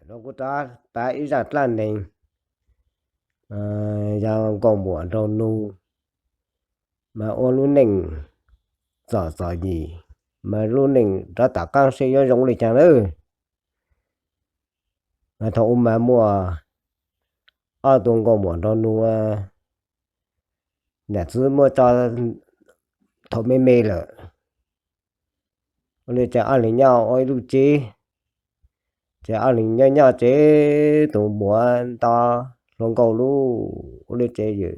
Rau kuv rov pab ib zaj dlaj neeg, yog nkauj muam nraug nus, mas ua lub neej txom txom nyem, mas lub neej rov tom qaab seb yuav zoo li caag lawm. Mas thaum ub mas muaj ob tug nkauj muam nraug nus, nam txiv muab tso thaum me me lawm. Ua li ces ob leeg nyob ua ib lub tsev, ces ob leeg nyob nyob ces tus muam nto hluas nkauj lub, ua li ces yawm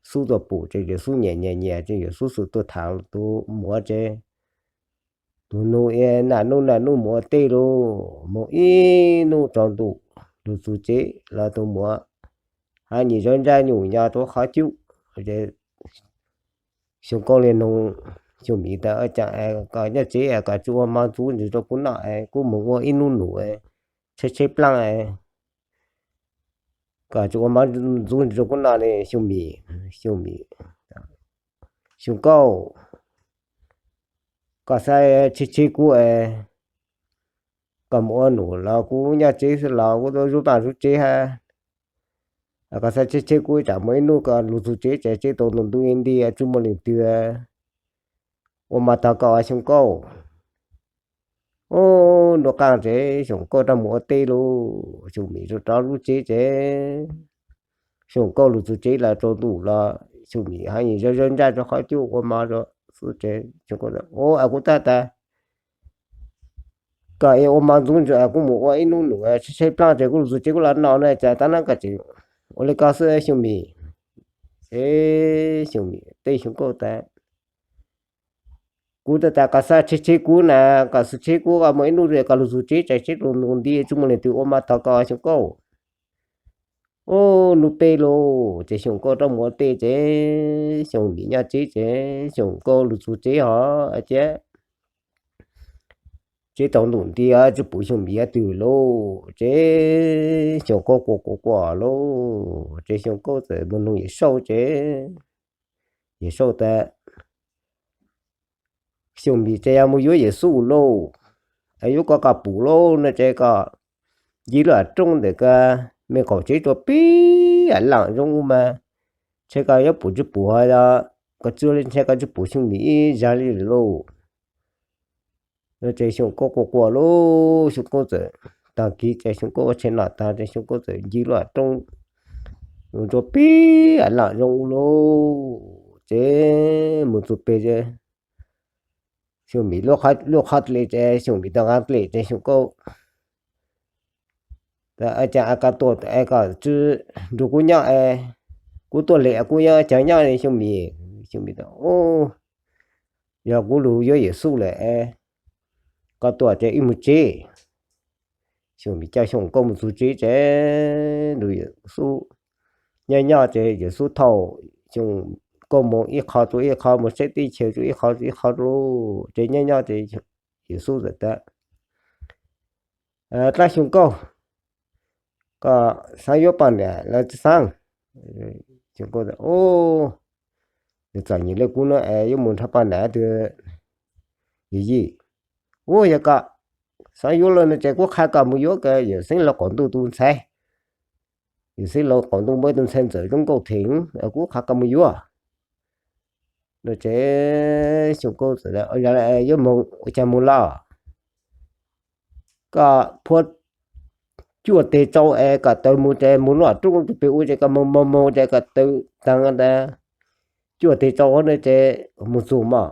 xub tuaj pum ces yawm xub nyiam nyiam nyiam ces yawm xub xum tuaj tham tus muam ces tus nus es naj nub naj nub mus ua teb lauj, moog ib nub tsaus ntuj lug txug tsev los tus muam hab nyim zab ntsaj nyum nyob rua qhov cub. Xyoo Nkauj le noog Xyoo Mim tas, Ua caag koj nyob tsev koj tsi ua mov ntxuv ntsis rua kuv noj, kuv moog ua ib nub num tshaib tshaib plaab, koj tsi ua mov ntxuv ntsis rua kuv noj ne Xyoo Mim? Xyoo Mim, Xyoo Nkauj, koj xaav tshiab tshiab kuv, koj moog ua num los kuv nyob tsev xwb los kuv tub zub paaj zub tsev hab. Koj xaav tshiab tshiab kuv tsam muaj ib nub koj lug txug tsev ces tsev tau ntuj nti tsi muaj leej twg ua mov tog koj Xyoo Nkauj. Ub, nruab qaab ces Xyoo Nkauj rov mus ua teb lauj, Xyoo Mim rov rov lub tsev ces Xyoo Nkauj lug txug tsev los tsaus ntuj los Xyoo Mim hab nyim zab zab ntsaj rua qhov cub ua mov rua xwb ces Xyoo Nkauj, Ub, kuv tab tas koj es ua mov ntxuv ntsis kuv moog ua ib nub num tshaib tshaib plaab ces kuv lug txug tsev kuv los noj na, cas tab nab koj tseem ua le koj xwb Xyoo Mim? Ces Xyoo Mim teb Xyoo Nkauj tas, Kuv tab tas koj xaav tshiab tshiab kuv na, koj xaav tshiab kuv koj muaj ib nub koj lug txug tsev ces tsev tau ntuj nti tsi muaj leej twg ua mov tog koj Xyoo Nkauj. Ub, nub peb lauj ces Xyoo Nkauj rov mus ua teb ces Xyoo Mim nyob tsev ces Xyoo Nkauj lug txug tsev hov thiab tsev tau ntuj nti tsi pum Xyoo Mim ib tug lauj. Ces Xyoo Nkauj quaj quaj quaj lauj ces Xyoo Nkauj txawm mus noog Yawm Saub ces Yawm Saub tas, Xyoo Mim ces yog mus yuav Yawm Xub lauj, yuav koj koj pum lauj no ces koj ncig lub hav roob ntawm koj me qaum tsev rua pib laam zoo ub mas ntshe koj yuav pum tsi pum hov, koj tsi ua li ntshe koj tsi pum Xyoo Mim ib zag li lauj. No ces Xyoo Nkauj quaj quaj lauj, Xyoo Nkauj txawm, taag kis ces Xyoo Nkauj ua tshee noj taag ces Xyoo Nkauj txawm ncig lub hav roob rua pib laam zoo ub lauj. Ces mus txug peg Xyoo Mim lub qhov dlej ces Xyoo Mim tau nqaa dlej ces Xyoo Nkauj tas, Ua caag koj tuaj es koj tsi nrug kuv nyob es kuv tuaj le kuv yuav caag nyob li Xyoo Mim? Xyoo Mim tas, Ub, yog kuv lug yuav Yawm Xub lawm es koj tuaj ces wb mus tsev. Xyoo Mim coj Xyoo Nkauj mus txug tsev ces nrug Yawm Xub nyob nyob ces Yawm Xub thauj Xyoo Nkauj mus ib qho rua ib qho, mus saib teb chaws rua ib qho rua ib qho lauj. Ces nyob nyob ces Yawm Xub txawm tas, Dlaab Xyoo Nkauj, koj xaav yuav poj niam los tsi xaav? Xyoo Nkauj tas, Ub, nws txom nyem le kuv no es yuav mus nrhav poj niam twg yim yim. Ub, yog koj xaav yuav lawm no ces kuv qha koj mus yuav koj yawm Xeev Laus qaum ntuj tus ntxhais. Yawm Xeev Laus qaum ntuj muaj ib tug ntxhais ntxawm zoo nkauj theem, kuv qha koj mus yuav. No ces Xyoo Nkauj txawm tas, Yuav moog ua caag moog los? Koj phua cuaj teg tsau es koj tawm mus ces mus lub roob rua peg ub ces koj moog moog moog ces koj tawm taag ntawd cuaj teg tsau no ces mus txug mog.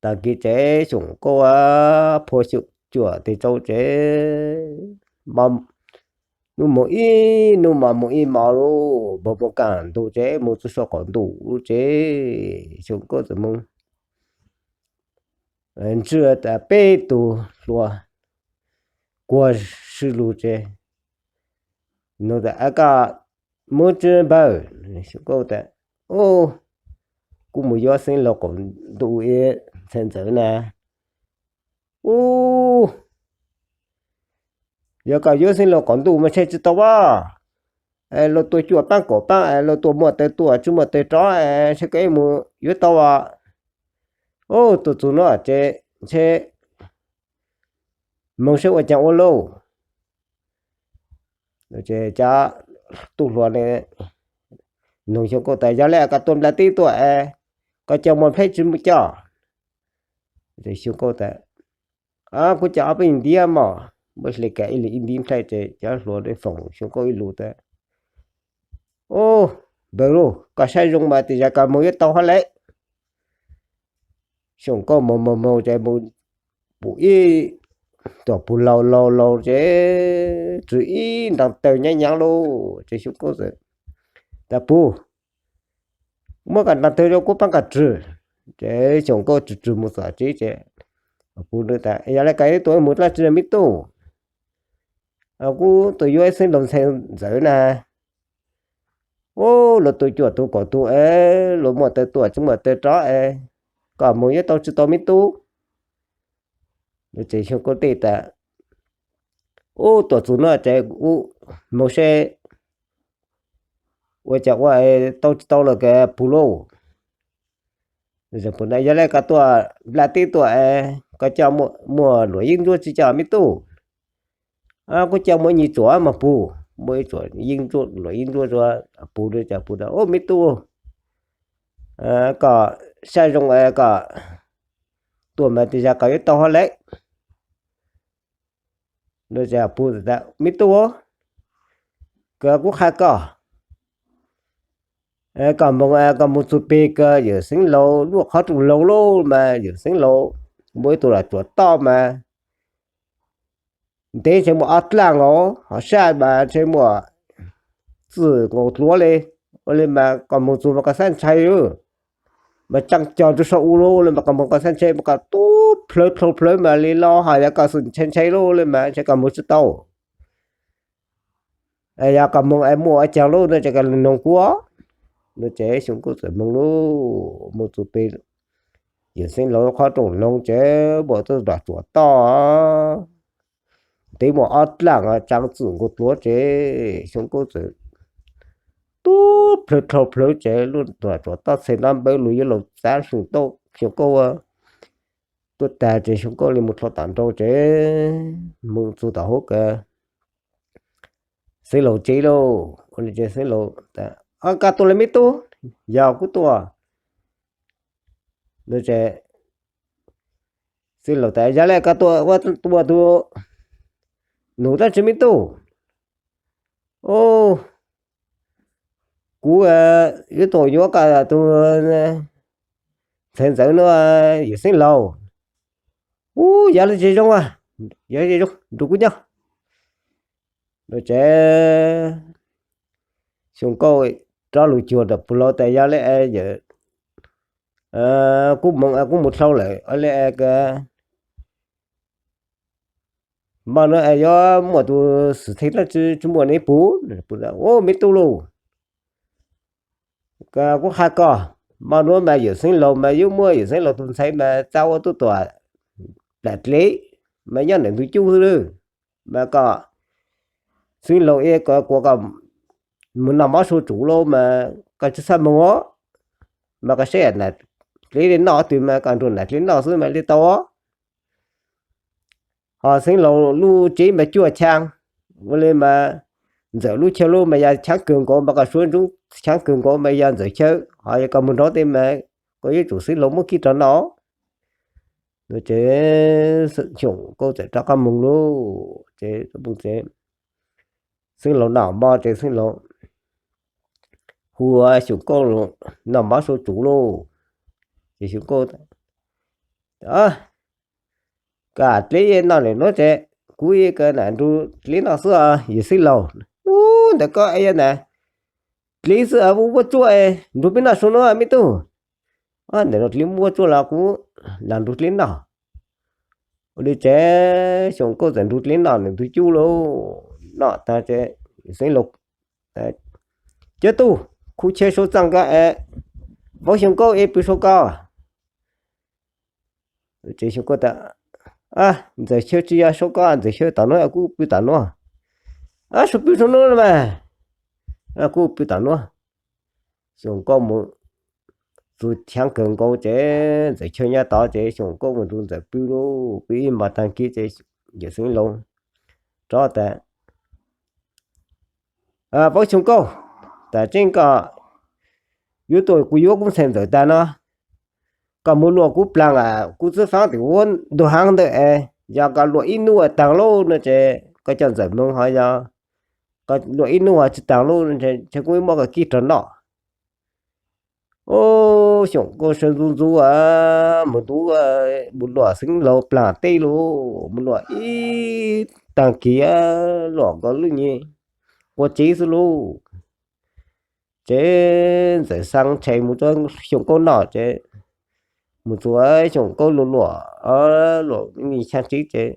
Taag kis ces Xyoo Nkauj phua cuaj teg tsau ces nub moog ib nub mos moog ib mos lauj, npog moog kaaj ntug ces mus txug sau qaum ntuj lawm ces Xyoo Nkauj txawm moog ntswj tas peb tug hluas kuag sw lug ces nug tas, Koj muaj tsi npawg? Xyoo Nkauj tas, Kuv mus yuav Xeev Laus qaum ntuj ib ntxhais ntxawm na. Ub, yog koj yuav Xeev Laus qaum ntuj mas ntshe tsi tau as. Luag tua cuaj paab kaum paab, luag tua muaj tawg tua tsi muaj tawg rov, ntshe koj ib mus yuav tau as. Ub, tuaj txug nuav ces ntshe moog saib ua caag ua luj. Cov tub hluas noog Xyoo Nkauj tas, yog le koj tua nplaj teb tuaj es koj coj muaj nplhaib tsi muaj coj? Xyoo Nkauj tas, kuv coj ob peb ntiab mog. Muab hle kiag ib leeg ib ntiab nplhaib ces cov hluas foom Xyoo Nkauj ib lus tas, ub, npawg lauj, koj saib zoo mas tej zag koj moog yuav tau hab le. Xyoo Nkauj moog moog moog ces moog pum ib tug pug laug laug laug ces tsw ib nrab tawg nyaav nyaav lauj. Ces Xyoo Nkauj tas, pug, muab koj nrab tawg rua kuv paab koj tsw. Ces Xyoo Nkauj tsw tsw moog txog tsev ces pug tas, yog le koj yuav tua moog dlaab tsi me tub? Kuv tua yuav ib xeeb laug ntxhais ntxawm na. Ub, luag tua cuaj tug kaum tug es luag muaj taw tua tsi muaj taw rov es koj moog yuav tau tsi tau me tub? Ces Xyoo Nkauj teb tas, ub, tuam txug nuav ces ub, moog saib ua caag ua tau tsi tau lawm kag pug lauj. Yog le koj tua nplaj teb tuaj es koj coj muaj luam yeeb ncuab tsi coj me tub? Kuv coj muaj nyuas tsuam mog pug. Muaj ib tsuam yeeb ncuab, luam yeeb ncuab rua pug. Ces pug tas, ub, me tub, koj saib zoo es koj tua mas tej zag koj yuav tau hab le. Pug tas, me tub, kws kuv qha koj, koj moog, koj moog txug peg kag yawm xeev laug lub qhov rooj loog lauj mas yawm xeev laug muaj ib tug lam tsuam toj mas ntev ntshe muaj ob dlaaj os, ho sab mas ntshe muaj txwm nkaus dluav le. Ua le mas koj moog txug mas koj xaav ntshai, mas tsaa cog rua sau u lauj, ua le mas koj moog koj xaav ntshai mas koj tub plhawv dlhau plhawv mas le los, ho yog koj xwm ntshai ntshai lauj, ua le mas ntshe koj moog tsi tau. Yog koj moog es muaj ua caag lauj no ces koj noog kuv. No ces Xyoo Nkauj txawm moog lauj, moog txug peg yawm xeev laug qhov rooj loog ces muaj tug lam tsuam toj ntev muaj ob dlaaj, tsaa txwm nkaus dluav ces Xyoo Nkauj txawm tub plhawv dlhau plhawv ces lub lam tsuam toj txhais ntaub npawb lug yuav luag txav Xyoo Nkauj, Xyoo Nkauj tuaj tag ces Xyoo Nkauj le moog dlhau tom nrau ces moog txug tom huv kag xeev laug tsev lauj. Ua le ces xeev laug tas, koj tua le me tub? Yog kuv tua. No ces xeev laug tas, yog le koj tua ua tug num dlaab tsi me tub? Ub, kuv yuav tuaj yuav koj tug ntxhais ntxawm no yawm xeev laug. Ub, yog le ces zoo, yog zoo nrug kuv nyob. No ces Xyoo Nkauj rov lug cuag rau pug laug tas, yog le yawm, kuv moog, kuv moog dlhau lawm, le kag hmo nuav yuav muaj tug xwm txheej dlaab tsi tsi muaj ne puv? Ub, me tub lauj, kuv qha koj, hmo nuav mas yawm xeev laug mas yuav muab yawm xeev laug tug ntxhais mas txav ua tub tuam plam dlev mas nyob ntawm ntug cub xwb. Mas koj xeev laug ib kuas koj moog noj mov sau tsum lauj mas koj tsi txhob moog os. Mas koj saib nam dlev le noj twg mas koj nrug nam dlev noj xwb mas le tau os. Ho xeev laug lub tsev mas cuaj chaang, ua le mas ntxawm lub chaw lub mas yog chaab kawg nkaus mas koj suav ntsuv, chaab kawg nkaus mas yog ntxawm chaw, ho yog koj moog nrov tej mas koj yuav tsum xeev laug muab kib rau noj. No ces Xyoo Nkauj txawm rov qab moog lauj. Ces xeev laug noj mov ces xeev laug hu Xyoo Nkauj noj mov sau tsum lauj. Ces Xyoo Nkauj, koj dlev noj le nuav ces kuv ib koj nam nrug dlev noj xwb os yawm xeev laug. Ub, ntawm koj yog nam dlev xwb, muab tsuab nrug peb noj sau nuav me tub. Ntawm no dlev, muab tsuab los kuv lam nrug dlev noj. Ua le ces Xyoo Nkauj txawm nrug dlev noj ntawm ntug cub lauj. Noj tag ces xeev laug, cov tub, khu chaw sau txaaj kag, vauv Xyoo Nkauj ib pw sau koj. Ces Xyoo Nkauj tas, ntxawm chaw tsi yog sau koj, ntxawm chaw tom nuav, kuv pw tom nuav. Sau pw sau nuav mas, kuv pw tom nuav. Xyoo Nkauj moog txug chaab kawg nkaus ces ntxawm chaw nyob tod ces Xyoo Nkauj moog nrug ntxawm pw lauj. Pw ib hmos taag kis ces Yawm Xeev Laus rov tas, Vaub Xyooj Kauj, tam tseeb koj yuav tuaj kuv yuav kuv ntxhais Ntxawm tag no, koj mus luam kuv plaag kuv txwv faab tim huab ntug haav ntawd es, yog koj luam ib nub taag lub no ces koj coj Ntxawm moog, ho yog koj luam ib nub tsi taag lub ces kuv muab koj kib rov noj. Ub, Xyooj Kauj sawv ntxuv ntxuv mus ntu, mus luam Xeev Laus plaag teb lug, mus luam ib taag kis, luam nkaus lub nyuag qua tsev xwb lauj. Ces Ntxawm xaa tshe mus rau Xyooj Kauj noj ces, mus txug Xyooj Kauj lug luam, luam xyaa tsev ces,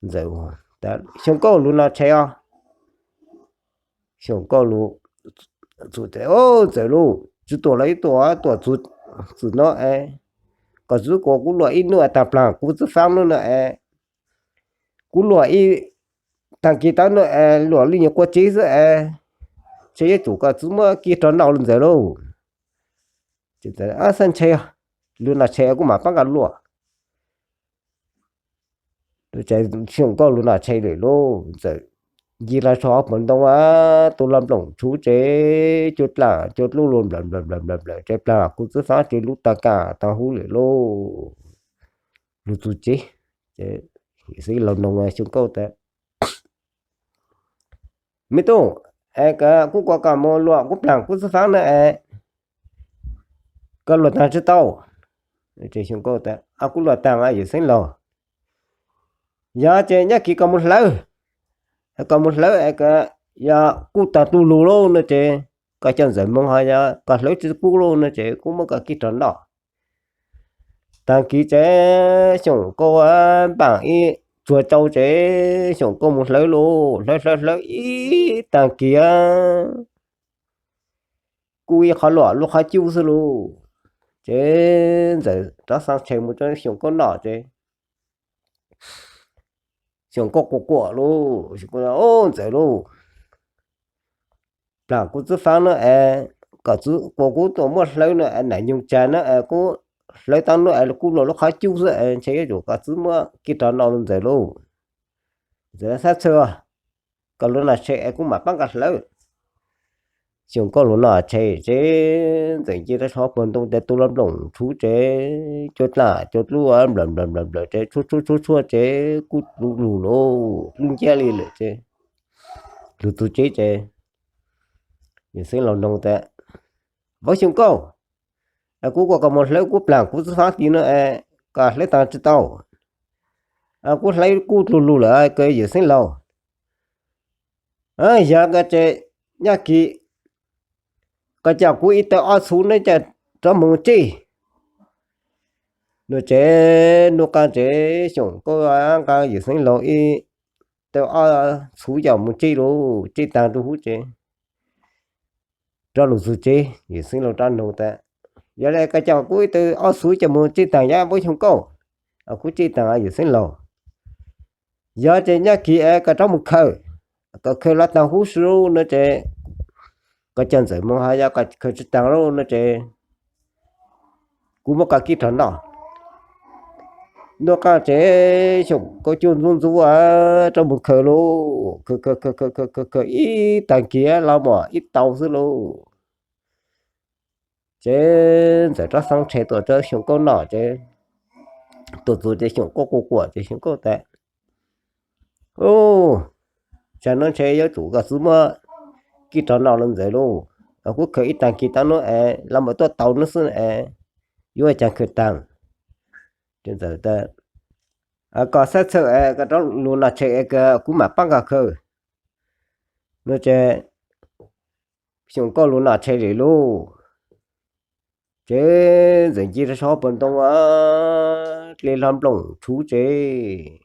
Ntxawm, Xyooj Kauj lug noj tshe os. Xyooj Kauj lug, Ntxawm lauj, tsi tuam los yuav tuam, tuam txug no es, koj txwv kuas kuv luam ib nub taag plaag kuv txwv faab nub no es, kuv luam ib taag kis taag nub es luam lub nyuag qua tsev xwb es, ces yuav tsum koj txwv muab kib rov noj lug Ntxawm lauj. Xaa tshe, lug noj tshe kuv mam paab koj luam. Xyooj Kauj lug noj tshe lawm lauj, Ntxawm nce rau saum puag ntoo, tu lub nplooj tshuv tsev, cua dlaaj cua dlub lug nplawm nplawm nplawm nplawm, tsev plaag kuv txwv faab tsev lub taag kaaj taag huv lawm lauj. Lug txug tsev, Xeev Laus noog Xyooj Kauj tas, Me tub, es kuv kuas koj mus luam kuv plaag kuv txwv faab na es, koj luam taag tsi tau? Xyooj Kauj tas, Kuv luam taag Yawm Xeev Laus. Yog ces nyob kis koj mus hlawv, koj mus hlawv es, yog kub taag du lug lauj no ces koj coj Ntxawm moog, ho yog koj hlawv tsi kub lauj no ces kuv muab koj kib rov noj. Taag kis ces Xyooj Kauj npaam ib tsuag tsau ces Xyooj Kauj mus hlawv lauj, hlawv hlawv hlawv ib taag kis, kub ib qhov luam lub qhov cub xwb lauj. Ces Ntxawm rov xaa tshe mus rau Xyooj Kauj noj ces, Xyooj Kauj quaj quaj lauj, Ntxawm lauj, plaag kuv txwv faab no es, koj txwv kuas kuv tuaj muab hlawv no es, nam nyoog tsag no es kuv hlawv taag no es kub luam lub qhov cub xwb es, ntshe yuav tsum koj txwv muab kib rov noj lug Ntxawm lauj. Ntxawm, Xab txhawj, koj lug noj tshe es kuv mam paab koj hlawv. Xyooj Kauj lug noj tshe ces Ntxawm nce rau saum puag ntoo ces tu lub nplooj tshuv tsev, cua dlaaj cua dlub nplawm nplawm nplawm nplawm ces tshuab tshuab tshuab tshuab ces kub du lug lauj, lub nciab li lawm ces, lug txug tsev ces Yawm Xeev Laus noog tas, Vaub Xyooj Kauj, kuv kuas koj mus hlawv kuv plaag kuv txwv faab tid no es, koj hlawv taag tsi tau? Kuv hlawv kub du lug lawm koj Yawm Xeev Laus. Yog koj ces nyob kis koj coj kuv ib tawb ob txhuv no coj rov moog tsij. No ces nub qaab ces Xyooj Kauj nqa Yawm Xeev Laus ib tawb ob txhuv coj moog tsij lauj, tsij taag rua huv tsev, rov lug txug tsev. Yawm Xeev Laus rov noog tas, Yog le koj coj kuv ib tawb ob txhuv coj moog tsij taag yam Vaub Xyooj Kauj? Kuv tsij taag Yawm Xeev Laus. Yog ces nyob kis es koj rov moog khaws, koj khaws los taag huv si lauj no ces, koj coj Ntxawm moog, ho yog koj khaws tsi taag lauj no ces, kuv muab koj kib rov noj. Nub qaab ces Xyooj Kauj cuag ntxuv ntxuv rov moog khaws lauj, khaws khaws khaws khaws khaws ib taag kis los mam ib tau xwb lauj. Ces Ntxawm rov xaa tshe tuaj rau Xyooj Kauj noj ces, tuaj txug ces Xyooj Kauj quaj quaj ces Xyooj Kauj tas, Ub, tsam no ntshe yuav tsum koj txwv muab kib rov noj lug Ntxawm lauj. Kuv khaws ib taag kis taag nub es los mam tuaj tau nub xwb es, yuav ua caag khaws taag. Ces Ntxawm tas, Koj xav txhawj es koj rov lug noj tshe es kuv mam paab koj khaws. No ces Xyooj Kauj lug noj tshe lawm lauj. Ces Ntxawm nce rau saum puag ntoo, dle hlo nplooj tshuv tsev,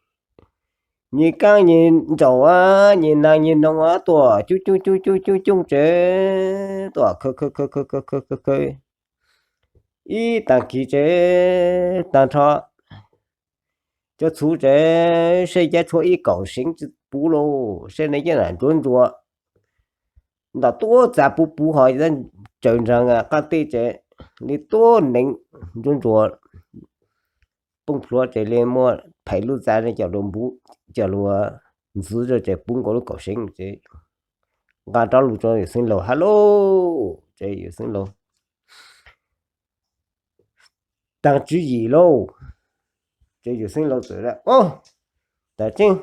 nyem kaab nyem nraum, nyem naag nyem noog tuaj coob coob coob coob coob coob tsev, tuaj khaws khaws khaws khaws khaws khaws khaws ib taag kis tsev, taag nrho cov txhuv tsev, saib cov tshuaj ib kaum seev tsi puv lauj, saib nws cov nam ntsuav ntsuav, ntom tuab txav puv puv ho tsaws nraag qaab teb tsev, li tuab neev ntsuav ntsuav, poob plhuav tsev li muaj phais lub txaj ne, coj lug ntxwv rau ces pub nkaus lub kaum seev ces nqa rov lug rau yawm xeev laus hab lauj. Ces yawm xeev laus taag tswv yim lauj. Ces yawm xeev laus txawm, Au, tam tseeb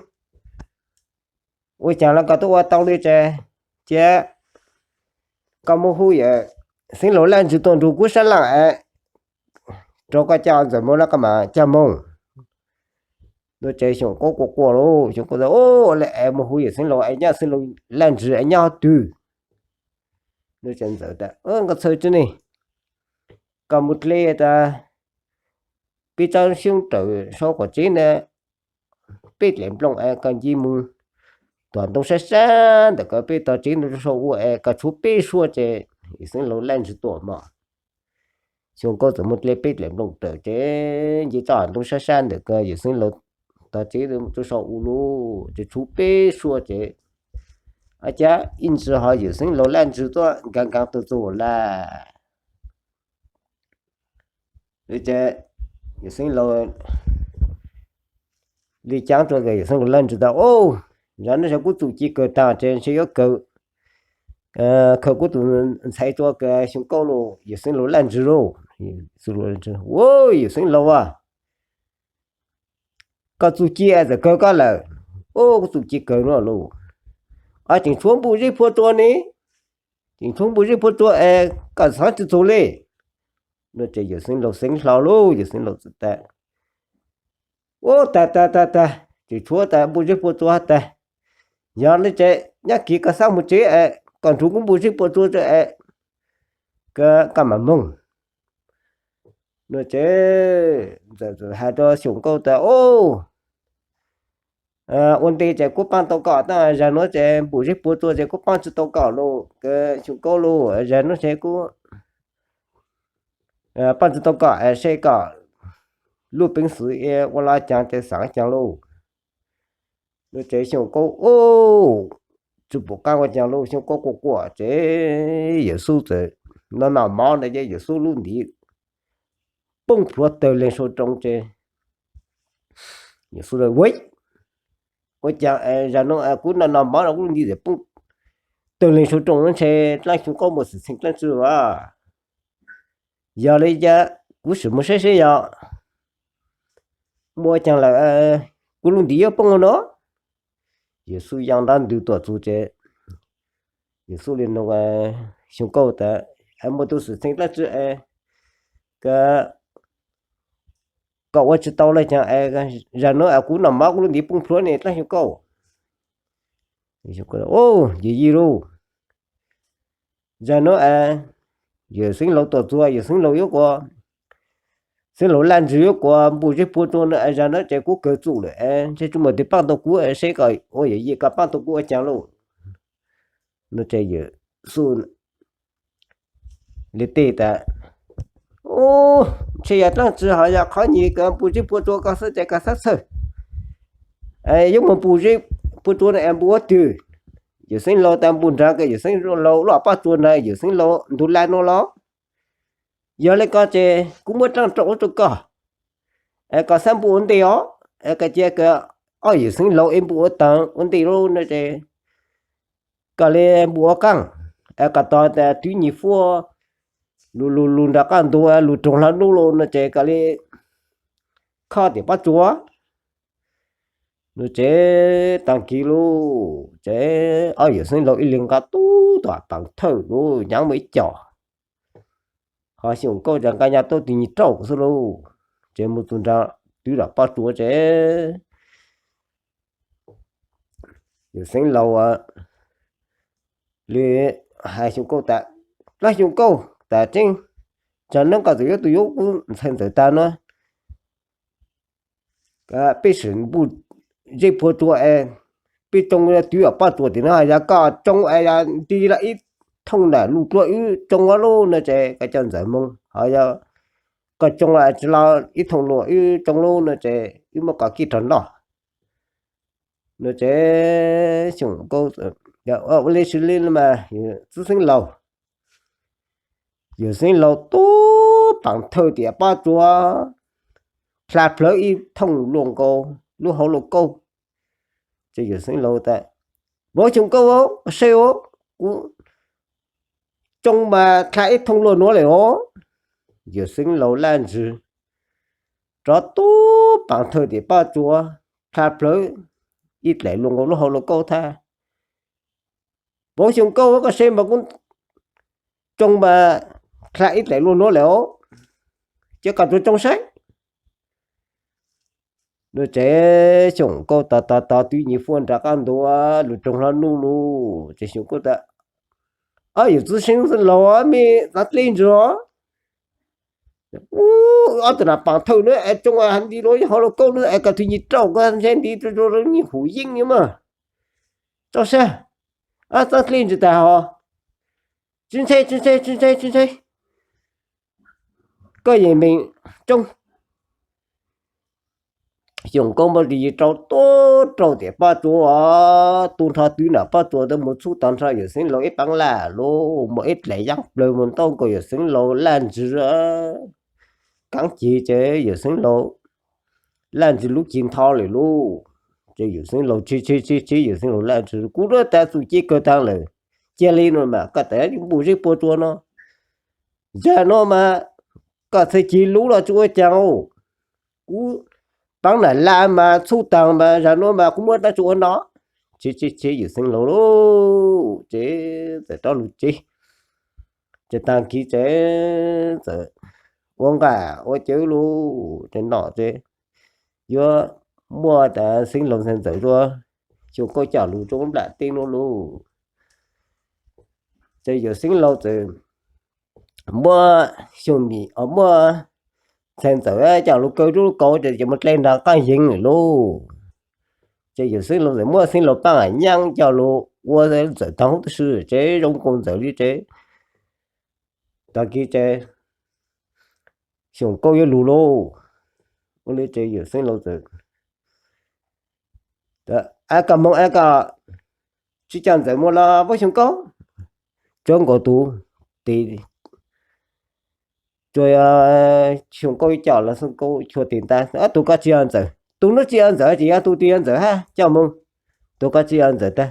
ua caag los koj tub ua tau li ces cia koj muab hub yawm xeev laus laj ntsws tuaj nrug kuv sab laj es rau koj coj Ntxawm Moog los koj mam coj moog. Nuav ces Xyooj Kaub quaj quaj lauj, Xyooj Kaub tas, Au, le es muab hub yawm xeev laus es nyob xeev laus laj ntsws es nyob twg? Nuav ces Ntxawm tas, Nkauj Txhawj tsi ne, koj moog dleb tas peb tsob xyoob rawm sau quas tsev na, peb dlaim nplooj es koj nce moog tom ntoo sab sab ntawm koj peb tog tsev ntawd sau ua es koj tshuav peb suab ces yawm xeev laus laj ntsws tuaj mog. Xyooj Kaub txawm moog dleb peb dlaim nplooj rawm ces nce tsob ntoo sab sab ntawm koj yawm xeev laus tog tsev ntawd sau ua lauj, ces tshuav peb suab ces, a cas ib ntsis ho yawm xeev laus laj ntsws tuaj nkaag nkaag tuaj txug lawm. Ces yawm xeev laus le caab rua yawm xeev laus laj ntsws tas, Au, zag nuav ces kuv txuj ci kawg taag ces ntshe yuav kawg, khaws kuv tug ntxhais rua kag Xyooj Kaub lauj, yawm xeev laus laj ntsws lauj. Au, yawm xeev laus as, koj txuj ci es txawm kawg koj lawm. Au, kuv txuj ci kawg nuav lauj, a tseem tshuav npuj zeb phua tsua ne, tseem tshuav npuj zeb phua tsua es koj xaav tsi txug le. Nuav ces yawm xeev laus xeev hlo lauj, yawm xeev laus txawm tas, Au, tag tag tag tag, tseem tshuav tas npuj zeb phua tsua tag. Yog le ces nyob kiag koj xaav moog tsev es koj nrug kuv npuj zeb phua tsua es koj mam moog. Nuav ces Ntxawm txawm has rua Xyooj Kaub tas, Au, ua ntej ces kuv paab tau koj, tab zag nuav ces npuj zeb phua tsua ces kuv paab tsi tau koj lauj, Xyooj Kaub lauj, zag nuav ces kuv paab tsi tau koj es seb koj lub peev xwm ua le caag ces xaav caag lauj. Nuav ces Xyooj Kaub, Au, tsi pum qaab ua caag lauj, Xyooj Kaub quaj quaj ces yawm xeev txawm noj noj mov ntawd ces yawm xeev lub ntiv poob plhuav tawg leeg sau roo ces yawm xeev, Ua caag zag nuav kuv noj noj mov no kuv lub ntiv txawm poob tawg leeg sau roo nuav, ntshe dlaab Xyooj Kaub muaj xwm txheej dlaab tsi as. Yog le ces kuv sim moog saib seb yog muaj ua caag lawm kuv lub ntiv yuav poob ua no. Yawm xeev yaa nrab ntws tuaj txug ces yawm xeev le noog Xyooj Kaub tas, Muaj tug xwm txheej dlaab tsi es koj ua tsi tau le caag es zag nuav kuv noj mov kuv lub ntiv poob plhuav ne dlaab Xyooj Kaub? Yawm yij lauj, zag nuav yawm xeev laus tuaj txug, yawm xeev laus yuav kuas, xeev laus laj ntsws yuav kuas npuj zeb phua tsua no, zag nuav ces kuv kawg txuj lawm es ntshe tsi muaj tug paab tau kuv, seb koj ua yawm yij koj paab tau kuv ua caag lauj. Nuav ces yawm xeev le teb tas, Ntshe yog dlaab tsi ho yog qhov nyuas kws npuj zeb phua tsua koj xwb ces koj xaav txhawj. Yuav muaj npuj zeb phua tsua no es npuj huab twg? Yawm xeev laus tas npuj nraag kws yawm xeev laus lub paj tsua na, yawm xeev laus ntug laj nuav los? Yog le ko ces kuv muab dlaab rau ua rua koj, es koj xaav npuj ua ntej os, es koj cia kws ob yawm xeev laus es npuj ua taag ua ntej lauj no ces koj le npuj ua qaab, es koj tos tas twv nyuas fuab lug lug lug nrug qaab ntug lug roog hlo nub lauj no ces koj le khob tim paj tsua no ces taag kis lauj ces ob yawm xeev laus ib leeg nqa tub tom paam thawj lauj, nyaav muaj ib co, ho Xyooj Kaub ces nqa nyaj taub tig nyuas rauj xwb lauj, ces moog txug nraag twv tom paj tsua ces yawm xeev laus le hais Xyooj Kaub tas, Dlaab Xyooj Kaub, tas tseeb, tsam neeb koj txawm yuav tug yuav kuv ntxhais ntxawm taag nuav, peb sim npuj zeb phua tsua es peb tsoo twv tom paj tsua tim nuav, yog koj tsoo es yog nti lug ib thooj ntawm lug dlua wb tsoo ua luaj no ces koj coj ntxawm moog, ho yog koj tsoo tsi lug ib thooj lug wb tsoo luaj no ces wb muab koj kib rua noj no ces Xyooj Kaub, Ua le sw le mas tub xeev laus. Yawm xeev laus tub paam thawj tim paj tsua, hla plhawv ib thooj luaj nkaus lub hauv lauj kaub. Ces yawm xeev laus tas, Vauv xyoo nkauj, saib os, kuv tsoo mas hla ib thooj luaj nuav lawm os. Yawm xeev laus laj ntsws rov tub paas thawj tim paj tsuas, hla plhawv ib dlaim luaj nkaus lub hauv lauj kaub thab. Vauv xyoo nkauj, koj saib mas kuv tsoo mas hla ib dlaim luaj nuav lawm os, cia koj tsuas tsoo saib. Nuav ces xyoo nkauj tos tos tos twb nyim fuaj nram qab ntuav lug roog hlo nuj lug ces xyoo nkauj tas, Ob, yawm txiv xeev laus, mej txav dlej ntsis os. Ub, ob tug nam paas thawj nuav es tsoo nti lug hauv lauj kaub nuav es koj twb nyim rauj koj ntshe nti rua nyim hum yeej mas. Tso sab, txav dlej ntsis tas hos. Tsis ntshai, tsis ntshai, tsis ntshai, tsis ntshai. Koj yeej meem tsoo. Xyoo nkauj muab dlej rau tuab rau tim paj tsuas, tu nrho twb nram paj tsuas tuaj mus txhub tag nrho yawm xeev laus ib paab laj lug, muaj ib dlaim yaab plawg mus ntaub nkaus yawm xeev laus laj ntsws. Kaav ceg ces yawm xeev laus laj ntsws lub ceg ntho lawm lauj. Ces yawm xeev laus tseg tseg tseg tseg yawm xeev laus laj ntsws, Kuv lub tas txuj ci kawg taag lawm. Cia li no mas koj tas npuj zeb puab tsuas no, zag nuav mas koj txhaj ceg lub los tsis ua caag. Kuv paab nam laj mas txhub taag mas zag nuav mas kuv muab tab tsis ua no. Tseg tseg tseg yawm xeev laus lauj, ces txawm rov lug tseg. Ces taag kis ces txawm ua nqaj ua cawv lauj, ces nom ces yuav muaj tas xeev laus ntxhais ntxawm rua xyoo nkauj coj lug rua nplam teb nuav lauj. Ces yawm xeev laus txawm muab xyoo mim, muab ntxhais ntxawm coj lug kaw rub lub kaus ces mus dlej nraag qaab yeev lawm lauj. Ces yawm xeev laus txawm muab xeev laus paab nyaab coj lug ua ntxawm taag huv tib si, ces zoo nkaus ntxawm li ces taag kis ces xyoo nkauj yuav lug lauj. Ua li ces yawm xeev laus txawm, Ab, koj moog, ab, koj tsis coj ntxawm mus los puab xyoo nkauj? Tsuav nkaus tus, tes, tsuas xyoo nkauj coj los xyoo nkauj chua tes ntag. Tus koj tsis yog ntxawm, tus nuav tsis yog ntxawm ces yog tus twg yog ntxawm hab, coj moog. Tus koj tsis yog ntxawm tag.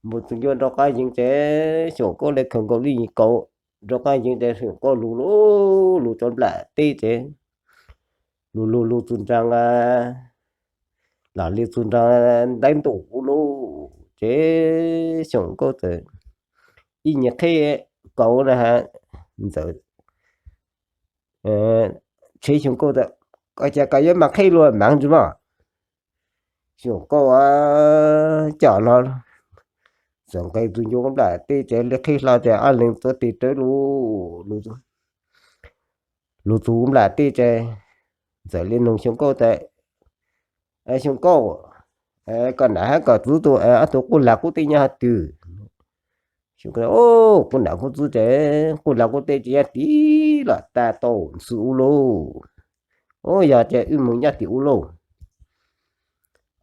Mus txug ncua nraag qaab yeev ces xyoo nkauj le khaws nkaus lub kaus nraag qaab yeev ces xyoo nkauj lug lauj, lug rua nplam teb ces lug lug lug txug nraag, los li txug nraag ntaub ntug lauj. Ces xyoo nkauj txawm ib nyuag qheb kaus na, ntxawm tshev xyoo nkauj tas, Koj cas koj yuav mas qheb luaj maag ntsis mog. Xyoo nkauj coj los txawm nqes txug ncua nplam teb ces li qheb hlo ces ob leeg tuav tes rawv lauj. Lug txug nplam teb ces ntxawm li noog xyoo nkauj tas, Xyoo nkauj, koj nam hab koj txiv tus, ob tug qub lag qub teb nyob hov twg? Kuv nam kuv txiv ces qub lag qub teb ces nyob tim lom tag tau ntxwg ub lauj. Ub, yog ces wb mus nyob tim ub lauj.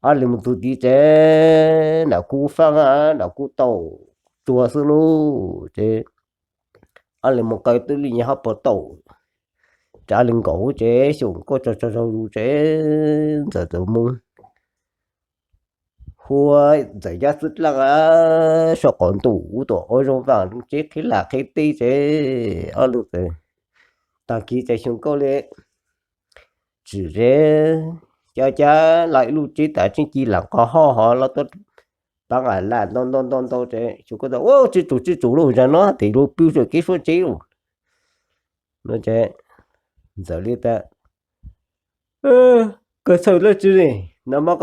Ob leeg mus txug tid ces nam kuv faab, nam kuv tau tsuag xwb lauj. Ces ob leeg mus kaw tub li nyob hov puag tau, ces ob leeg nkaum ces xyoo nkauj tsaug tsaug zug ces ntxawm txawm mus hu ntxawm cov txwj dlaaj saum qaum ntuj ub tuaj ua zoo vaaj lug tseb qheb lag qheb teb ces ob leeg txawm taag kis ces xyoo nkauj li tsim zeb cov cab los ib lub tseb tas tseeb ci lam qhov hoj hov los tuaj paab nqaj laj ntau ntau ntau ntau ces xyoo nkauj tas, Ub, tsib tsum tsib tsum lauj, zag nuav tes lug pw saum kev suab tsev lauj. No ces ntxawm li tas, Koj txhawj dlaab tsi li, nag hmo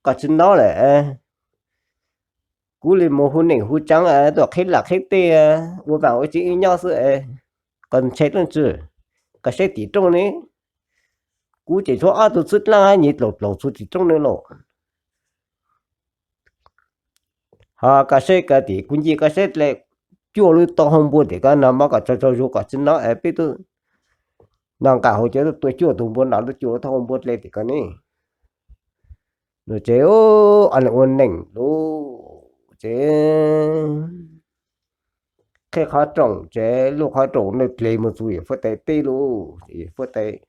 koj tsi nov lawm, kuv li mus hu neej hu tsaav tuaj qheb laj qheb teb ua vaaj ua tsev ib nyob xwb, koj ntshai dlaab tsi? Koj saib tim rooj ne, kuv tseem tshuav ob tug txwj dlaaj nyiv dlaus dlaus txug tim rooj ne lauj. Ho koj saib koj tim kuv nce koj saib dlej, cuaj lub taub hau npua tim koj, nag hmo koj tsaug tsaug zug koj tsi nov es peb tub noj nqaj haus cawv tuaj cuaj tug npua no tuaj cuaj lub taub hau npua dlej tim koj ne. No ces ob leeg ua neej lauj, ces qheb qhov rooj ces lub qhov rooj dlej mus txug yawm Fuab Tais teb lauj, yawm Fuab Tais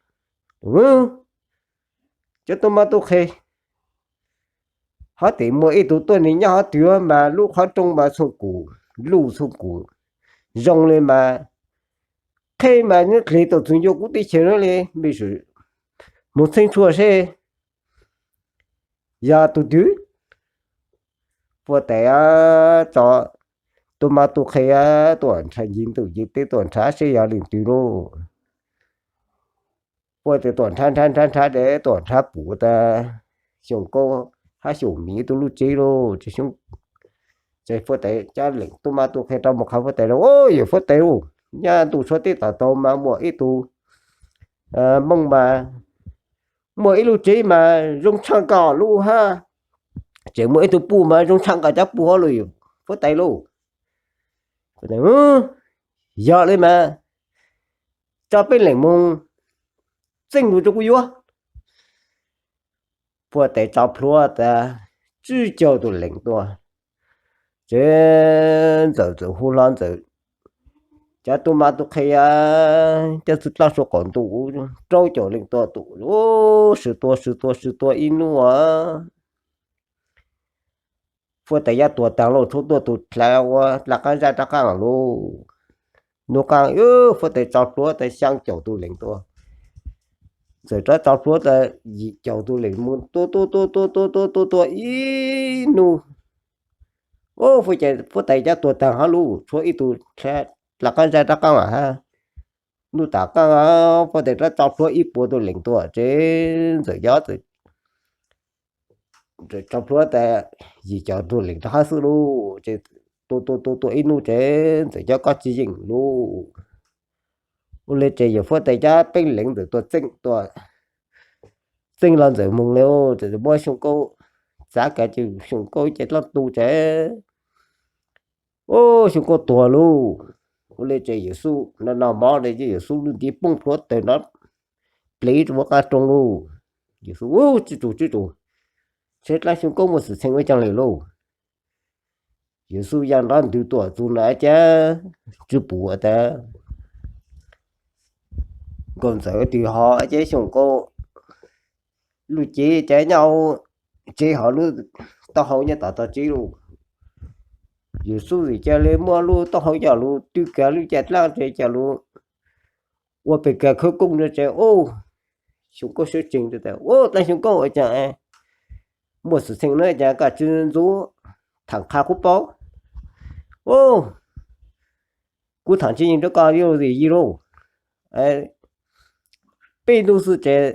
Cov tub mab tub qhe, hov tim muaj ib tug tuaj nws nyob hov twg mas lub qhov rooj mas txhooj kum, luj txhooj kum, zoo li mas qheb mas nws dlig tau txug ncua kuv teb chaws no li, mej sim mus txheeb tshuaj seb yog tus twg. Puag tais tso tub mab tub qhe tuaj nrhav ncig ntuj ncig teb tuaj nrhav seb yog leej twg lauj. Puag tais tuaj nrhav nrhav nrhav nrhav de tuaj nrhav pum tas Xyooj Kaub hab Xyooj Mim tus lub tsev lauj. Ces puag tais cab lees tub mab tub qhe rov mus qha puag tais lauj, yawm puag tais lauj, nyob ntuj tshua teb tom tau mas muaj ib tug Hmoob mas muaj ib lub tsev mas zoo tshaj koj lub hab, tseem muaj ib tug puj mas zoo tshaj koj cov puj hab lauj yawm puag tais lauj. Yog li mas tso peb lees moog txeej lug rua kuv yuav. Puag tais tso plhuav tas tsib caug tug lees tuaj. Ces Ntxawm txawm hu hlo Ntxawm cov tub mab tub qhe coj txug dlaab suav qaum ntuj rau caum lees tuaj tus, sib tua sib tua sib tua ib nub. Puag tais yaj tuag taag lauj, tshuav tuaj tug dlav ua dlav qaab zaj rov qaab lauj. Nub qaab puag tais tso plhuav tas xyaa caum tug lees tuaj. Ntxawm rov tso plhuav tas yim caum tug lees moog tua tua tua tua tua tua tua tua ib nub. Puag tais cov tuag taag hab lauj, tshuav ib tug dlav qaab zaj rov qaab hab. Nub tom qaab puag tais rov tso plhuav ib puas tug lees tuaj ces Ntxawm cov tso plhuav tas yim caum tug lees rov qab xwb lauj. Ces tua tua tua tua ib nub ces Ntxawm cov kob tsis yeej lauj. Ua li ces yawm puag tais cov peb lees Ntxawm tua txeej tua txeej los Ntxawm moog li, Ntxawm muab Xyooj Kaub txav kav ces Xyooj Kaub ces dlaab tu ces Xyooj Kaub tuag lauj. Ua li ces Yawm Xub no no mov li ces Yawm Xub lub ntiv poob plhuav tawg nrov plev rua qab rooj lauj. Yawm Xub, tsib tsug tsib tsug, seb dlaab Xyooj Kaub muaj xwm txheej ua caag li lauj. Yawm Xub ya nrov ntwg tuaj txug na ces tsi pum tas Nkauj Ntxawm twb ho ces Xyooj Kaub lub cev ces nyob tsev ho lub taub hau nyob tom tog tsev lauj. Yawm Xub txawm ca le muab lub taub hau coj lug tw kag lub caj dlaab ces coj lug ua pes kag khawb koob rua ces, Xyooj Kaub sawv tsees tas, Ua dlaab Xyooj Kaub ua caag muaj xwm txheej na ces koj tsi ntxub thaam qha kuv paub. Kuv thaam tsis yeej rua koj yog yim lauj. Peb nub xwb ces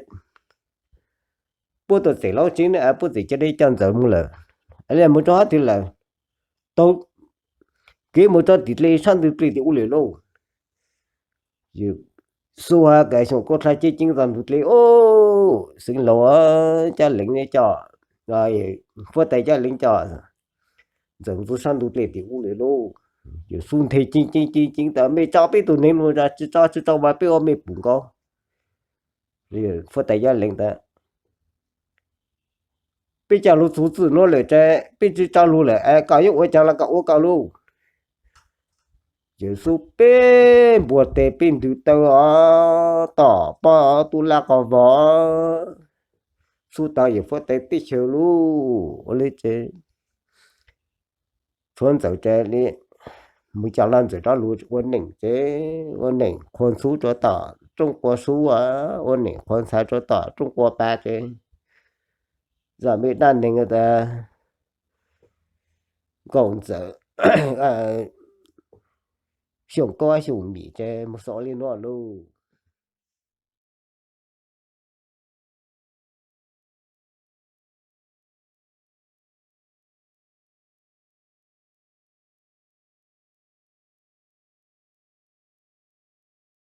puab tuaj txeem lub tsev na, puab txeem ca le coj Ntxawm moog lawm, le moog rua hab twg lawm, tau kev moog rua tim dle sab ntug dle tim ub lawm lauj. Yawm Xub hab Xyooj Kaub dlha ceeb ceeb txog ntug dle, Xeev Laus cov lees coj, puag tais cov lees coj Ntxawm ntxuav sab ntug dle tim ub lawm lauj. Yawm Xub nthe ceeb ceeb ceeb ceeb tas, Mej tso peb tug neeg lug, tsi tso tsi tso mas peb ua mej pum nkaus. Puag tais cov lees tas, Peb coj lug txug txwj nuav lawm ces peb tsi tso lug lawm, koj yuav ua caag los koj ua koj lauj. Yawm Xub peb npuag tes peb ntwg taw os, tom pob tub laj qos vog, xub tau yawm puag tais teb chaws lauj. Ua li ces tshuav Ntxawm ces le moog coj Ntxawm rov lug ua neej ces ua neej qhuas ntxhuv rua tom rooj qhuas sub, ua neej qhuas ntxhais rua tom rooj qhuas pav ces zaj me dab neeg tas Nkauj Ntxawm, Xyooj Kaub Xyooj Mim ces moog xaus le nuav lauj.